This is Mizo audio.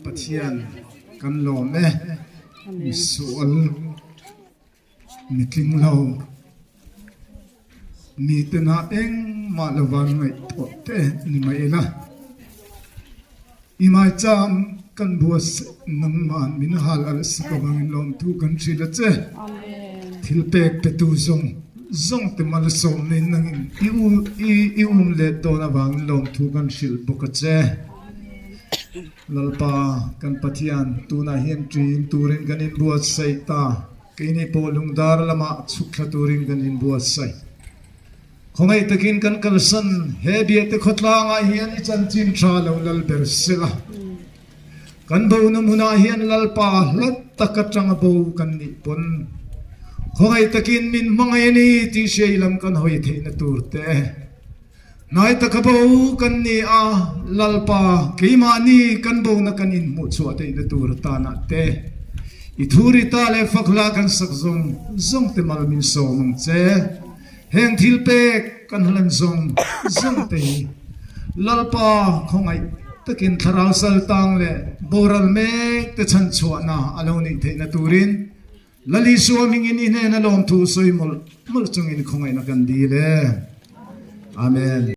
Pathian kan lawm e. Misual mitling lo miten ah engmah lova ngaihtuah te ni mai ila. I maicham kan buatsaih nangmah min hal alh sak avangin lawmthu kan hrilh a che. Thil pek petu zawng zawng te malsawmna in nangin i u i um let dawn avangin lawmthu kan hrilh bawk a che. Lalpa kan Pathian tunah hian ṭin turin kan inbuatsaih ta. Keini pawh lungdar lamah chhuk thla turin kan inbuatsaih. Khawngaih takin kan kalsan he biate khawtlangah hian i chanchin tha lo lal ber sela. Kan bona hmunah hian Lalpa hlat tak atanga bo kan nih pawn khawngaih takin min hmangaih a ni tih hriai lam kan hawi theihna tur te. Hnai taka bo kan ni a, Lalpa keimahni kan bona kan inhmuhchhuah theihna tur atanah te i thu rita leh fakhla kan sak zawng zawng te mal min sawm ang che. Heng thil pek kan hlan zawng zawng te hi Lalpa khawngaih takin thlarau sal tang leh boral mek te chhan chhuahna a lo nih theihna turin Lal Isua hmingin i hnena lawmthu sawi mawlh mawlh chungin khawngaihna kan dil e. Amen.